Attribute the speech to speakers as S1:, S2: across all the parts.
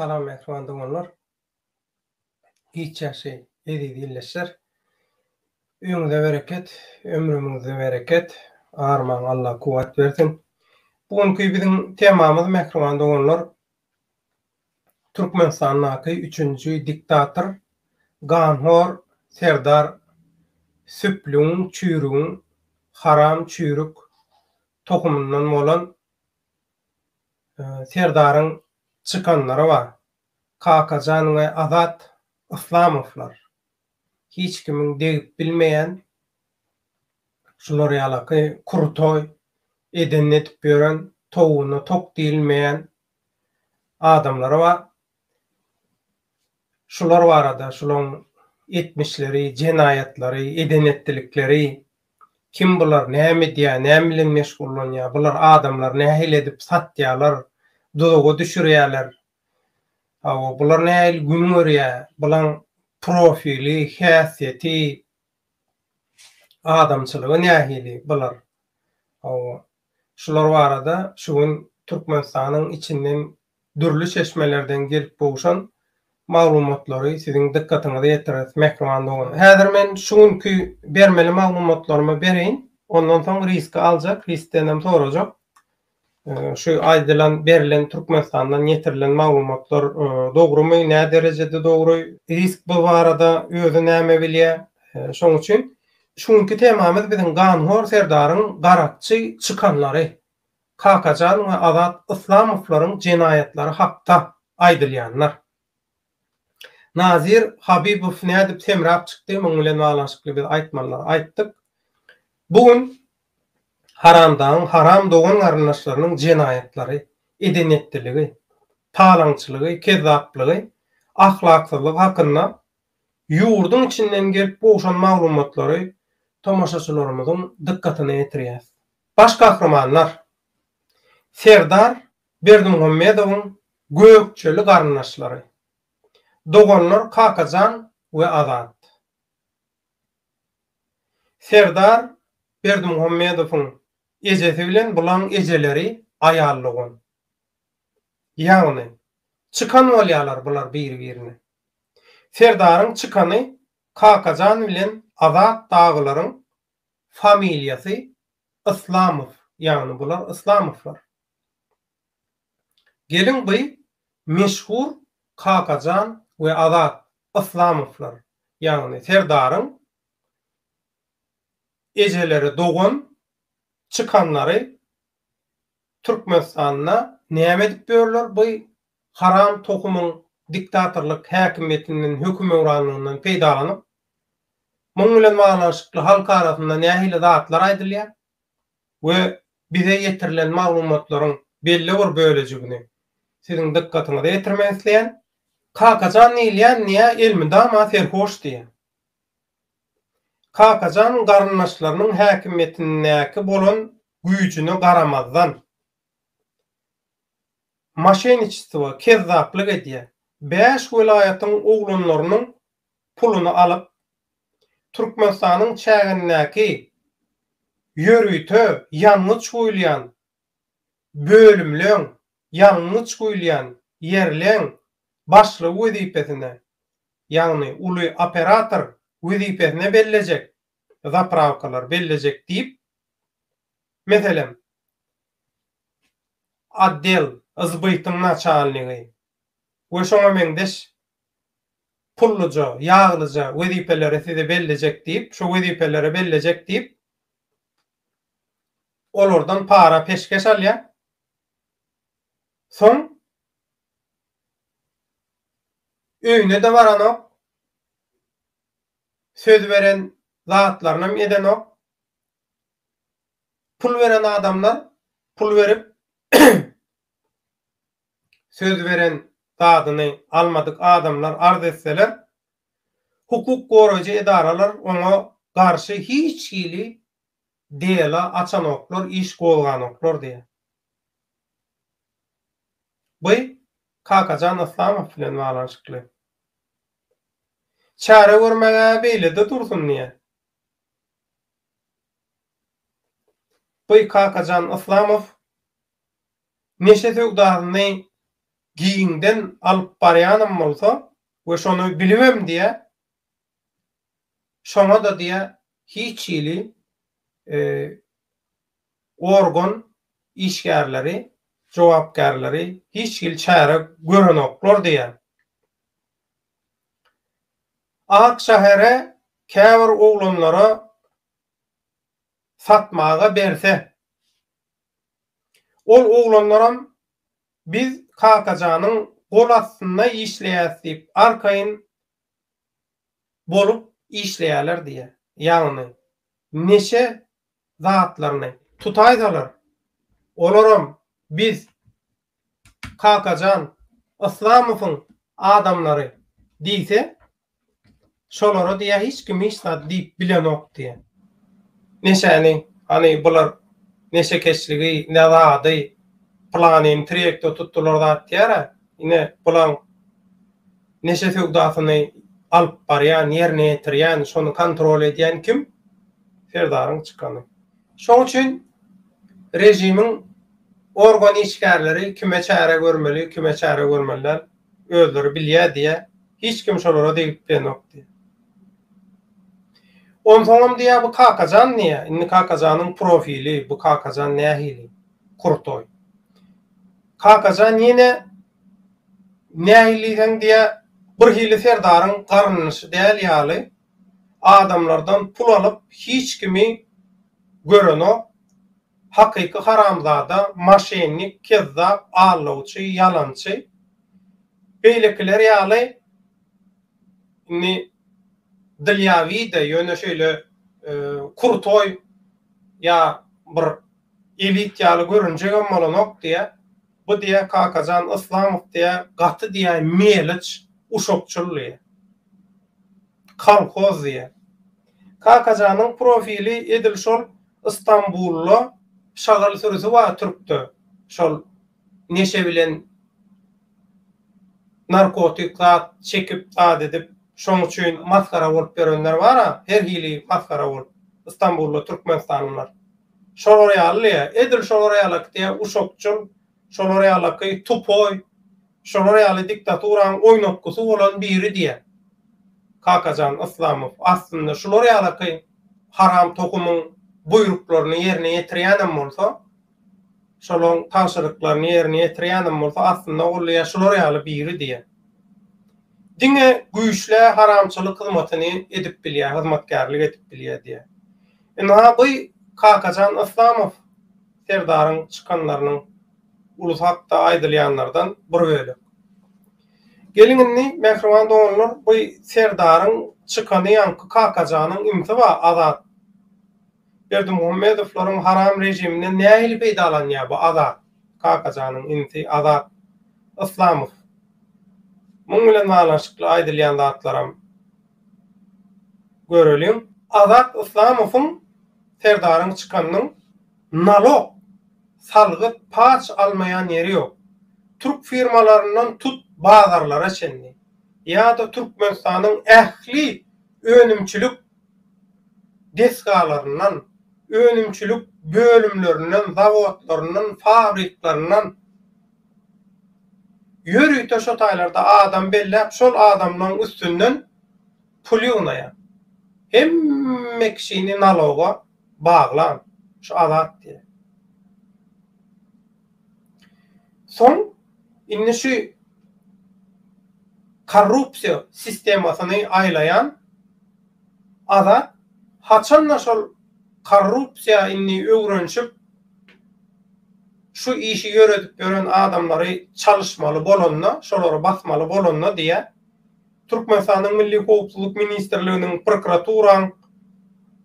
S1: Salam mähriban doganlar. Giç ýagşy eziz ildeşler. Öýüňize bereket, ömrümiňize bereket. Armaň Allah kuwwat bersin. Bu günki biziň temamyz mähriban doganlar Türkmenistandaky üçünji diktator ganhor Serdar Süplügiň çüýrügiň haram çüýrük tohumyndan bolan Serdaryň çykanlary bar. Kakajan we Azat Yslamowlar. Hiç kimiň degip bilmeýän şular ýalaky krutoý edenini edip ýören towugyna tok diýilmeýän adamlary bar. Şular barada şulaň etmişleri, jenaýatlary, eden-etdilikleri, kim bular, näme edýär, näme bilen meşgullanýar, bular adamlary nähili edip satýarlar, duzaga düşürýärler, hawa, bular nähili gün görýär, bulaň profili, häsiýeti, adamçylygy nähili bular, hawa, şular barada şu gün Türkmenistanyň içinden dürli çeşmelerden gelip gowşan maglumatlary siziň dykgatyňyza ýetireris, mähriban dogan. Häzir men şu günki bermeli maglumatlarymy bereýin, ondan soň riski aljak, riskdenem sorajak. Şu aýdylan, berlen Türkmenistandan ýetirilen maglumatlar dogrumy, nä derejede dogry, risk bu barada özi näme bilýär? Şonuň üçin şu günki temamyz biziň ganhor Serdaryň garakçy çykanlary. Kakajan we Azat Yslamowlaryň jenaýatlary hakda aýdylýanlar. Nazir Habibow nädip semräp çykdy, muň bilen baglanyşykly biz aýtmalylary aýtdyk. Bu gün Haramdagyň haram dogan-garyndaşlarynyň jenaýatlary, eden-etdiligi, talaňçylygy, kezzaplygy, ahlaksyzlygy hakynda ýurduň içinden gelip gowşan maglumatlary tomaşaçylarymyzyň dykgatyna ýetirýäs. Baş gahrymanlar, Serdar Berdimuhamedowyň gökjeli garyndaşlary, doganlar Kakajan we Azat. Serdar Berdimuhamedowyň ejesi bilen bulaň ejeleri aýal dogan. Ýagny, çykan bolýarlar bular biri-birine. Serdaryň çykany Kakajan bilen Azat dagylaryň Familiýasy Yslamow, ýagny bular Yslamowlar. Geliň by meşhur Kakajan we Azat Yslamowlar, ýagny Serdaryň ejeleri dogan çykanlary Türkmenistanda näme edip ýörler by haram tohumyň diktatorlyk häkimiýetinden hökümewranlygyndan peýdalanyp Muň bilen baglanyşykly halk arasynda nähili zatlar aýdylýar we bize ýetirilen maglumatlaryň belli bir bölejigini siziň dykgatyňyza ýetirmek isleýän. Kakajan diýilýän diýýä elmydama serhoş diýýä. Kakajan garyndaşlarynyň häkimiýetindäki bolan güýjüne garamazdan, maşeniçestwo, kezzaplyk edýär. Bäş welaýatyň oglanlarynyň puluny alyp, Türkmenistanyň çägindäki ýörite ýangyç guýulýan bölümleň, ýangyç guýulýan ýerleň başlygy wezipesine, ýagny uly operator wezipesine bellejek, zaprawkalar bellejek diýip, meselem, otdel zbytyň naçalnigi we şoňa meňzeş pulluja, ýaglyja wezipelere sizi bellejek diýip, şo wezipelere bellejek diýip, olardan para peşgeş alýar. Soň öýüne-de baranok, söz beren zatlarynam edenok. Pul beren adamlar pul berip söz beren zadyny almadyk adamlar arz etseler, hukuk goraýjy edaralar oňa garşy hiç hili dela açanoklar, iş gozganoklar diýýär. Bu Kakajan Yslamow bilen baglanyşykly. Çäre görmeg-ä beýle-de dursun diýýär. Bu Kakajan Yslamow Neşe söwdasyny giňden alyp barýanam bolsa we şony bilibem diýýär, şoňa-da diýýär hiç hili organ işgärleri, jogapkärleri hiç hili çäre görenoklar diýýär. Ak şähere käbir oglanlara satmaga berse, ol oglanlaram biz Kakajanyň gol astynda işleýäs diýip arkaýyn bolup işleýärler diýýär. Ýagny neşe zatlaryny tutaýsalar, olaram biz Kakajan Yslamowyň adamlary diýse, şolara diýýär hiç kim hiç zat diýip bilenok diýýär. Neşäni, hany bular neşekeşligi, ne zady, planyny tirýekde tutdular zat diýýär-ä, ine bulaň neşe söwdasyny alyp barýan, ýerine ýetirýän, şony kontrol edýän kim? Serdaryň çykany. Şoň üçin režimiň organ işgärleri kime çäre görmeli, kime çäre görmeli däl, özleri bilýär diýýär. Hiç kim şolara degip bilenok diýýär. Onsoňam diýýär bu Kakajan diýýär. Indi Kakajanyň profili, bu Kakajan nähili? Krutoý. Kakajan ýene nähili diýseň diýýär, bir hili serdaryň garyndaşy däl ýaly adamlardan pul alyp hiç kimi görenok, hakyky haramzada, moşennik, kezzap, aldawçy, ýalançy. Beýlekiler ýaly indi dlýawida ýöne şeýle krutoý ýa bir elit ýaly görünjegem bolanok diýýä. Bu diýýä Kakajan Yslamow diýýä gaty diýýä meliç uşakçyl diýýä. Kolhoz diýýä. Kakajanyň profili edil şol Istanbulda şagal sürüsi bar türkde şol neşe bilen narkotik zat çekip zat edip şoň üçin masgara bolup ýörenler bar-a her hili masgara bolup Istanbulda türkmenistanlylar. Şolar ýaly diýýär. Edil şolar ýalaky diýýär, uşakçyl, şolar ýalaky tupoý, şolar ýaly diktaturaň oýnatgysy bolan biri diýýär. Kakajan Yslamow aslynda şular ýalaky haram tohumyň buýruklaryny ýerine ýetirýänem bolsa, şolaň tabşyryklaryny ýerine ýetirýänem bolsa, aslynda ol diýýär şular ýaly biri diýýär. Diňe güýçlä haramçylyk hyzmatyny edip bilýär, hyzmatkärlik edip bilýär diýýär. Ynha bu Kakajan Yslamow serdaryň çykanlarynyň ulusy hakda aýdylýanlardan bir bölek. Geliň indi mähriban doganlar bu serdaryň çykany ýaňky Kakajanyň inisi bar Azat Berdimuhamedowlaryň haram režiminden nähili peýdalanýar bu Azat Kakajanyň inisi Azat Yslamow. Muň bilen baglanyşykly aýdylýan zatlaram Göreliň. Azat Yslamowyň Serdaryň çykanynyň nalog, salgyt, paç almaýan ýeri ýok. Türk firmalaryndan tut bazarlara çenli. Ýa-da Türkmenistanyň ähli önümçilik desgalaryndan, önümçilik bölümlerinden, zawodlaryndan, fabriklaryndan ýörite şo taýlarda adam belläp şol adamlaň üstünden pul ýygnaýar. Hemme kişini naloga baglan şu Azat diýen. Soň indi şu korrupsiýa sistemasyny aýlaýan Azat haçanda şol korrupsiýa indi öwrenişip şu işi ýöredip ýören adamlary çalyşmaly bolanda, şolary basmaly bolanda diýýär. Türkmenistanyň Milli howpsuzlyk ministrliginiň prokuraturaň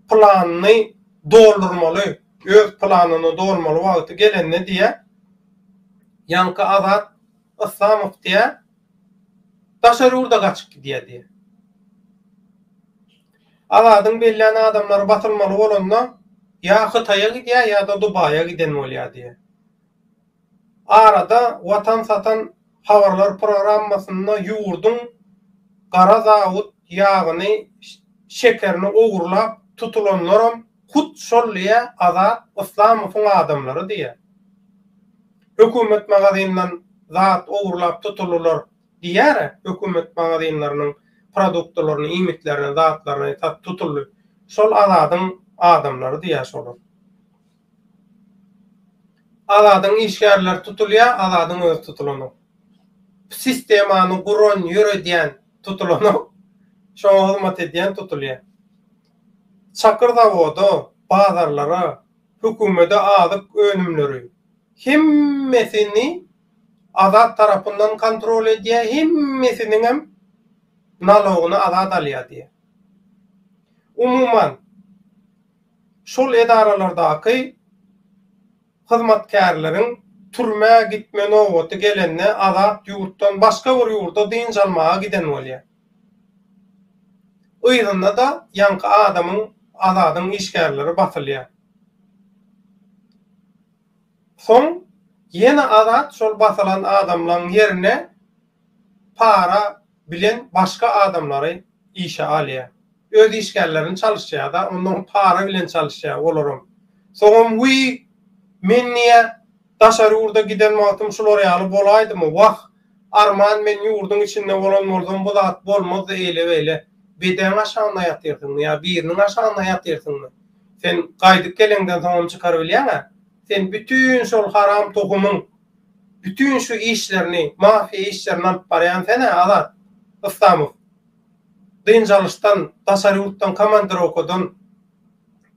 S1: planyny doldurmaly, öz planyny dolmaly wagty gelende diýýär. Ýaňky Azat Yslamow diýýär, daşary ýurda gaçyp gidýär diýýär. Azadyň bellän adamlary basylmaly bolanda ýa Hytaýa gidýär ýa-da Dubaýa giden bolýar diýýär. Arada Watan satan habarlar programmasynda ýurduň gara zawut ýagyny, şekerini ogurlap tutulanlaram hut şol diýýär Azat Yslamowyň adamlary diýýär. Hökümet magazyndan. zat ogurlap tutuldylar diýýär-ä, hökümet magazinleriniň produktalaryny, iýmitlerini, zatlaryny sat tutuldy. Şol Azadyň adamlary diýýär şolar. Azadyň işgärleri tutulýar, Azadyň özi tutulanok. Sistemany guran, ýöredýän tutulanok, şoňa hyzmat edýän tutulýar. Çakyr zawoda, bazarlara, hökümede azyk önümleri hemmesini Azat tarapyndan kontrol edýär, hemmesiniňem nalogyny Azat alýar diýýär. Umuman, şol edaralardaky hyzmatkärleriň türmä gitme nobaty gelende Azat ýurtdan başga bir ýurda dynç almaga giden bolýar. Yzynda-da ýaňky adamyň Azadyň işgärleri basylýar. Soň ýene Azat şol basylan adamlaň ýerine para bilen başga adamlary işe alýar. Öz işgärlerini çalyşýar-da, onnoň para bilen çalyşýar olaram. Soňam wiý, men diýýär, daşary ýurda giden wagtym şular ýaly bolaýdymy, wah, arman men ýurduň içinde bolan bolsam bu zat bolmazdy eýle-beýle. Bedäň aşagynda ýatyrsyňmy ýa biriniň aşagynda ýatyrsyňmy? Sen gaýdyp geleňden soňam çykarybilýäň-ä. Sen bütin şol haram tohumyň bütin şu işlerini, mafiýa işlerini alyp barýan sen-ä, Azat Yslamow. Dynç alyşdan, daşary ýurtdan komandirowkadan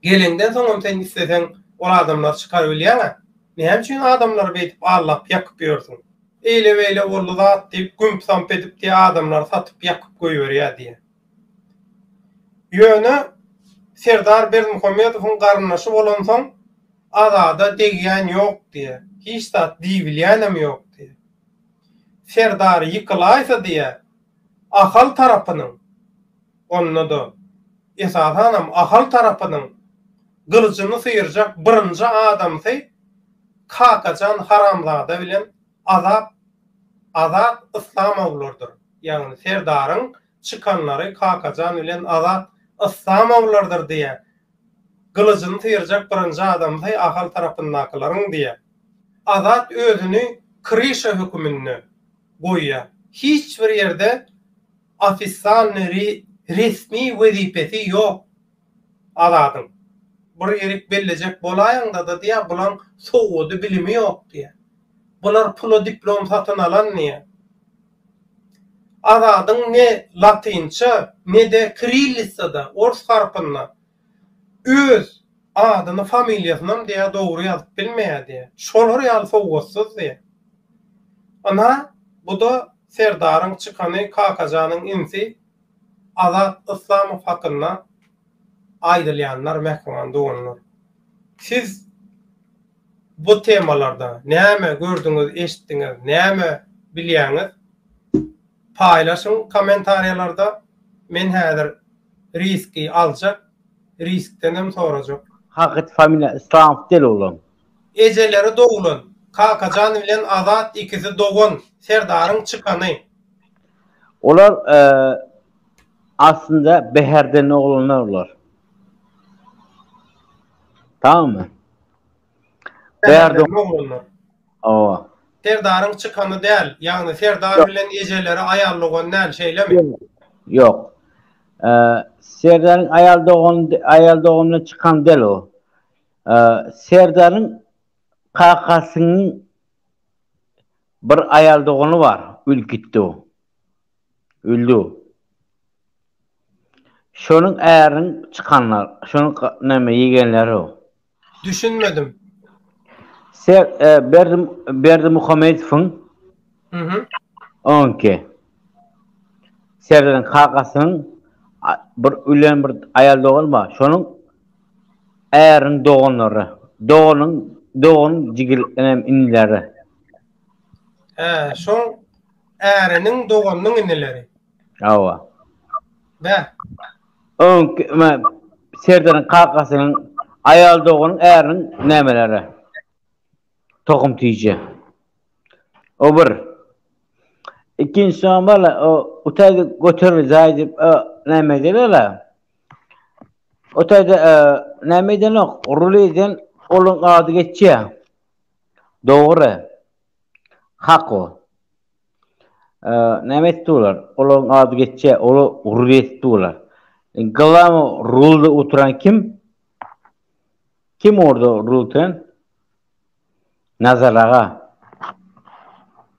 S1: geleňden soňam sen isleseň ol adamlary çykarybilýäň-ä. Näme üçin adamlary beýdip aldap ýakyp ýörsüň? Eýle-beýle boldy zat diýip gümp-samp edip diýä adamlary satyp ýakyp goýberýär diýä. Ýöne Serdar Berdimuhamedowyň garyndaşy bolansoň Azada degýän ýok diýä. Hiç zat diýibilýänem ýok diýä. Serdar ýykylaýsa diýä Ahal tarapynyň, onda-da, esasanam Ahal tarapynyň gylyjyny syrjak birinji adamsy Kakajan haramzada bilen Azap Azat Yslamowlardyr. Ýagny Serdaryň çykanlary Kakajan bilen Azat Yslamowlardyr diýýär. Gylyjyny syrjak birinji adamsy Ahal tarapyndakylaryň diýýär. Azat özüni kryşa höküminde goýýar. Hiç bir ýerde ofisalnyý resmi wezipesi ýok Azadyň. Bir ýerik bellejek bolaýaňda-da diýýär, bulaň sowady, bilimi ýok diýýär. Bular pula diplom satyn alan diýýär. Azadyň ne latynça, ne-de kirillitsada, ors harpynda öz adyny, familiýasynam diýýär dogry ýazyp bilmeýär diýýär. Şolar ýaly sowatsyz diýýär. Ynha, bu-da Serdaryň çykany Kakajanyň inisi Azat Yslamow hakynda aýdylýanlar mähriban doganlar. Siz bu temalarda näme gördüňiz, eşitdiňiz, näme bilýäňiz? Paýlaşyň kommentariýalarda. Men häzir riski aljak, riskdenem sorajak.
S2: Hakyt familiýa Islamow del olam.
S1: Ejeleri doglan, Kakajan bilen Azat ikisi dogan, Serdaryň çykany.
S2: Olar aslynda Bäherden oglanlar olar. Tamammy?
S1: Bäherden oglanlar.
S2: Hawa.
S1: Serdaryň çykany däl, ýagny Serdar bilen ejeleri aýal dogan däl, şeýlemi?
S2: Ýok. Serdaryň aýal dogan aýal dogany çykan däl o. Serdaryň kakasynyň bir aýal dogany bar, ölüp gitdi o. Öldi o. Şonuň äriniň çykanlar, şonuň näme ýegenleri o.
S1: Düşünmedim.
S2: Ser e, Berdi Berdimuhamedowyň
S1: Mhm.
S2: Onki. Serdaryň kakasynyň bir ölen bir aýal dogany bar. Şonuň äriniň doganlary. Doganyň doganyň jigil enem inileri.
S1: Hä, şoň äriniň doganynyň inileri.
S2: Hawa.
S1: Bä.
S2: Öňki Serdaryň kakasynyň aýal doganyň äriniň nämeleri? Tohum tüýje. O bir. Ikinji soň bala o utaýda göteril jaý diýip näme edýärler? O taýda näme edenok, rul eden olaň ady geçýär. Dogry. Hak o. Näme etdi olar? Olaryň ady geçýär, olar rul etdi olar. Glawny rulda oturan kim? Kim orada rul oturan? Nazar aga.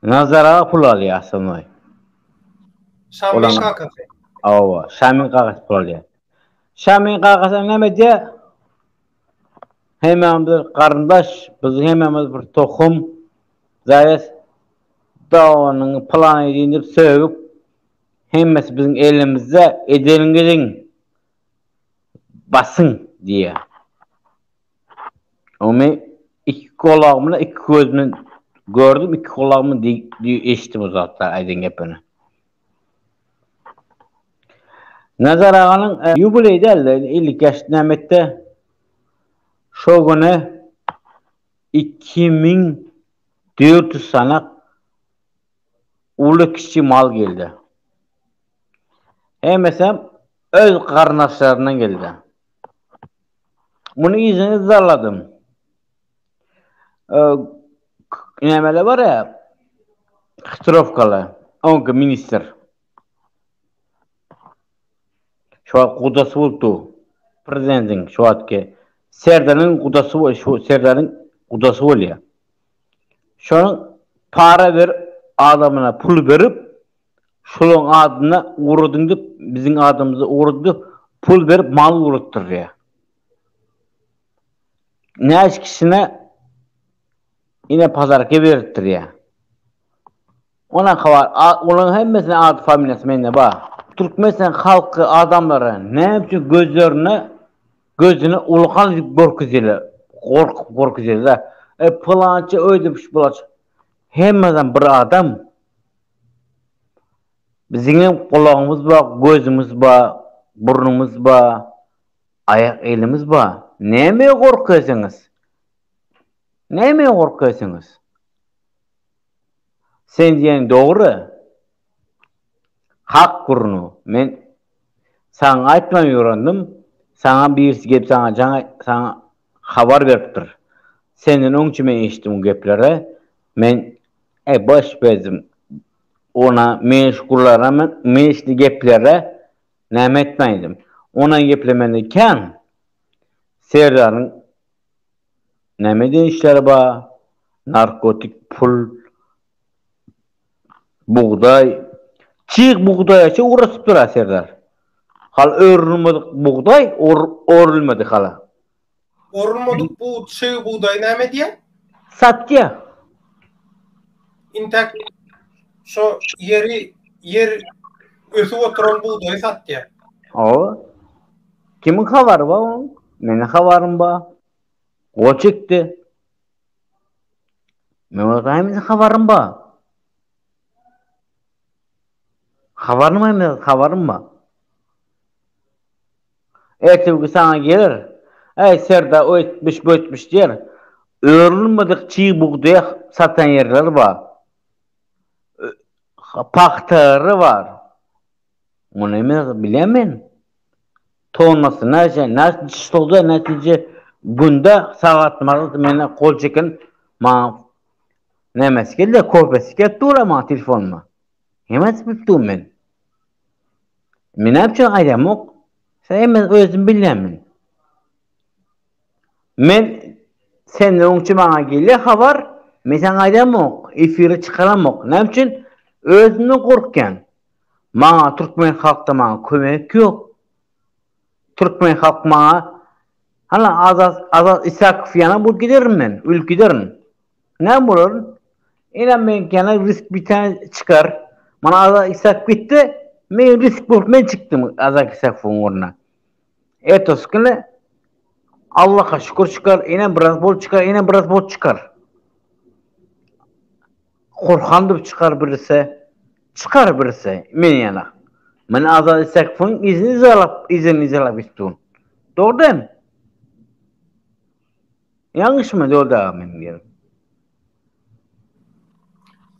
S2: Nazar aga pul alýar aslynda.
S1: Şamyň kakasy.
S2: Hawa, Şamyň kakasy pul alýar. Şamyň kakasy näme edýär? Hemmämiz garyndaş, biz hemmämiz bir tohum. Zaýas doganyňy pylan edýin diýip sögüp, hemmesi biziň elimizde, edeniňiziň basyň diýýär. Ony iki gulagym bilen, iki gözüm bilen gördüm, iki gulagym bilen eşitdim o zatlar aýdan gepini. Nazar aganyň e, ýubileý däldi, 50 ýaş näme etdi? Şo güni 2400 sanak uly kiçi mal geldi. Hemmesem öz garyndaşlaryndan geldi. Muny yzyny yzarladym. Nämeler bar ya? Hitrowkaly, oňki ministr. Şu wagt gudasy bolupdy. Prezidentiň şu wagtky Serdaryň gudasy şu Serdaryň gudasy bolýar. Şonuň para berip adamyna pul berip şolaryň adyna ugradyň diýip biziň adymyza ugradyň diýip pul berip mal ugratdyrýar. Näçe kişine ine podarka beripdirýär. Ona habar, olaryň hemmesiniň ady familiýasy mende bar. Türkmenistan halky adamlary näme üçin gözlerine gözüne ulakan edip görkezýärler, gorkup görkezýärler. E pylança öýdüpmiş bular. Hemmeden bir adam. Biziň hem gulagymyz bar, gözümiz bar, burnumyz bar. Aýak elimiz bar. Nämeye gorkýarsyňyz? Nämeye gorkýarsyňyz? Sen diýen dogry. Hak gürrüň. Men saňa aýtman ýörendim. Saňa birisi gelip saňa jaň saňa habar beripdir. Senden öňçe men eşitdim bu gepleri. Men e boş berdim. Ona men şu gurlara men men şu geplere Näme etmäýdim. Ondan geplemeli kän. Serdaryň näme eden işleri bar? Narkotik, pul, bugdaý. Çig bugdaýa ugratypdyr-a Serdar. Hal örülmedik bugdaý orulmady hala.
S1: Orulmadyk bu çig bugdaý näme edýär?
S2: Satýar.
S1: Intäk şo ýeri ýer ösüp oturan bugdaýy satýar.
S2: Hawa. Kimiň habary bar onuň? Meniň habarym bar. Gol çekdi. Men olardan hemmesinden habarym bar. Habarym hemmesinden habarym bar. Erteki saňa geler. Äý, Serdar o etmiş, bu etmiş diýer. Örülmedik çig bugdaý satan ýerleri bar. Pagtalary bar. Muny men bilýän men. Tonnasy näçe, näçe çyslada, näçe günde sagat magat meni gol çeken maňa nämesi geldi, kofesi gelip dur maňa telefonyma. Hemmesi bilip dur men. Men näme üçin aýdamok? Sen men özüm bilýän men. Men senden öňçe maňa gelýär habar, men saňa aýdamok, efire çykaramok. Näme üçin? Özümden gorkýan. Maňa türkmen halkda maňa kömek ýok. Türkmen halk maňa Hana Azat Azat Isakow ýana bolup giderin men, ölüp giderin. Näme bolar? Ine men gene risk bir tane çykar. Mana Azat Isakow gitdi, men risk bolup men çykdym Azat Isakowyň ornuna. Ertesi güni Allaha şükür çykar, ine biraz bol çykar, ine biraz bol çykar. Korkan dyp çykar birisi, çykar birisi men ýana. Men Azat Isakowyň izini yzarlap, izini yzarlap gitdim. Dogry dämi? Ýalňyşmy Döwlet aga meniň diýenim?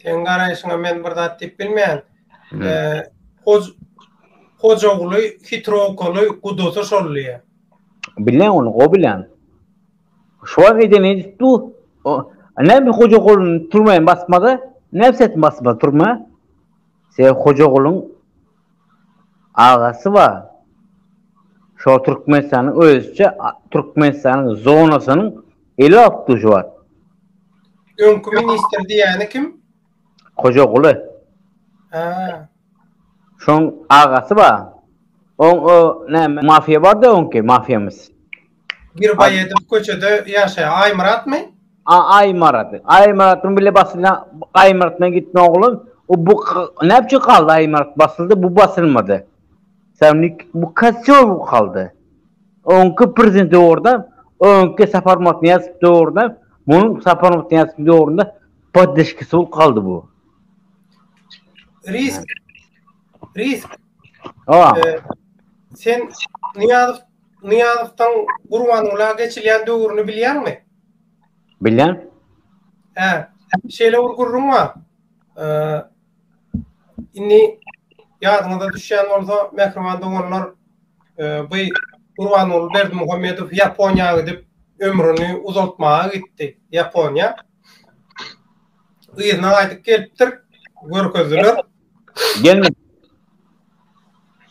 S1: Seň garaýşyňa men bir zat diýip bilmeýän. Hoj Hojaguly hitrowkaly gudasy şol diýýär.
S2: Bilýän ony, gowy bilýän. Şu wagt eden edip dur. Näme Hojagulyny türmä basmady? Näme sebäpden basmady türmä? Se Hojagulyň agasy bar. Şo Türkmenistanyň özüçe Türkmenistanyň zonasynyň eli alypdy şu wagt.
S1: Öňki ministr diýýäni kim?
S2: Hojaguly.
S1: Hä.
S2: Şoň agasy bar. Oň o näme mafiýa bardy oňki mafiýamyz.
S1: Girbaýedow köçede ýaşaýar. Aýmyratmy?
S2: A Aýmyrat. Aýmyratyň bile basylýan Aýmyrat bilen gitme oglan. O bu näme üçin galdy Aýmyrat basyldy, bu basylmady. Sen bu kosýol bu galdy. Oňki prezident döwürde, oňki Saparmyrat Nyýazow döwürde, munuň Saparmyrat Nyýazow döwründe poddeşkisi bolup galdy bu.
S1: Risk. Risk.
S2: Aa.
S1: Ee, sen Nyýazow Nyýazowdan Gurbangula geçilýän döwrüni bilýäňmi?
S2: Bilýän.
S1: Hä, şeýle bir gürrüň bar. Ee, indi ýadyňyza düşýän bolsa, mähriban doganlar, e, bu Gurbanguly Berdimuhamedow Ýaponiýa gidip ömrüni uzaltmaga gitdi Ýaponiýa. Yzyna gaýdyp gelipdir, görkezdiler.
S2: Gelme.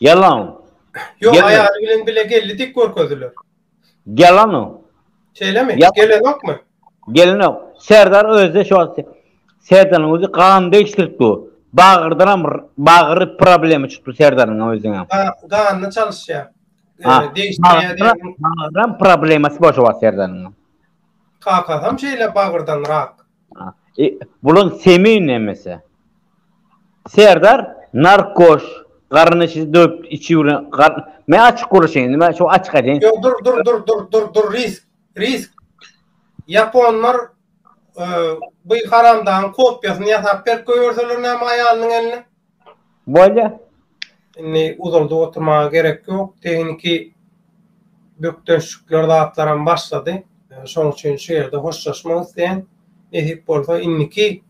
S2: Ýalan.
S1: Ýok, aýaly bilen bile geldi diýip görkezdiler.
S2: Ýalan o.
S1: Şeýlemi? Gelenokmy?
S2: Gelenok. Serdar özde şu wagt Serdaryň özi gan degişdirip dur. Bagyrdanam bagyry problema çykdy Serdaryň özüniň.
S1: Ganyny çalyşýar.
S2: Degişdirýär diýen. Bagyrdan problemasy bar şu wagt Serdaryň.
S1: Kakasam şeýle bagyrdan rak.
S2: E, bulan semeý nemesi. Serdar narkoş garyn içi döp içi ýüren gar men açyk guruşaýyn men şu açyk aýdaýyn.
S1: Ýok dur dur dur dur dur dur risk risk. Ýaponlar e, bu haramdagyň kopýasyny ýasap berip goýberseler näme aýalynyň eline?
S2: Bolýa.
S1: Indi uzaldyp oturmaga gerek ýok. Tehniki bökdençlikler zatlaram başlady. Şonuň üçin şu ýerde hoşlaşmak isleýän. Nesip bolsa indiki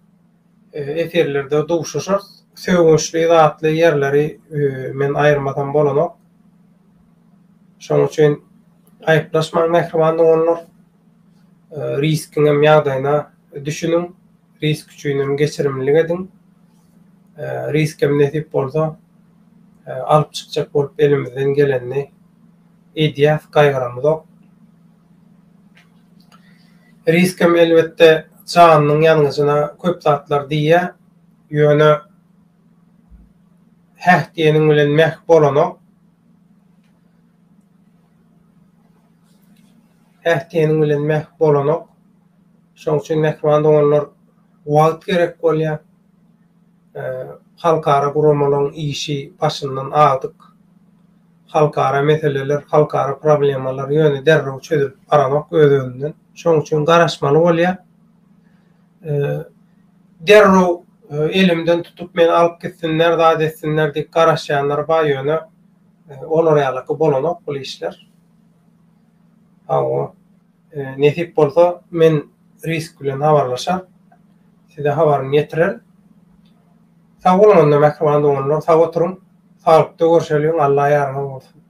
S1: efirlerde duşuşarys. Sögünçli zatly ýerleri men aýyrmasam bolanok. Şonuň üçin aýyplaşmaň mähriban doganlar. Riskiňem ýagdaýyna düşüniň. Risk üçinem geçirimlilik ediň. Riskem nesip bolsa alyp çykjak bolup elimizden gelenini edýäs, gaýgyramyzok. Riskem elbetde janynyň ýangyjyna köp zatlar diýýär, ýöne häh diýeniň bilen mäh bolanok. Häh diýeniň bilen mäh bolanok. Şonuň üçin mähriban doganlar wagt gerek bolýar. Halkara guramalaryň işi başyndan agdyk. Halkara meseleler, halkara problemalar ýöne derrew çözülip baranok öz-özünden. Şonuň üçin garaşmaly bolýar. Derrew elimden tutup meni alyp gitsinler, zat etsinler diýip garaşýanlar bar ýöne olar ýalyky bolanok bul işler. Hawa. Nesip bolsa men Risk bilen habarlaşar. Size habaryny ýetirerin. Sag boluň onda mähriban doganlar, sag oturyň. Saglykda görşeliň, Alla ýaryňyz bolsun.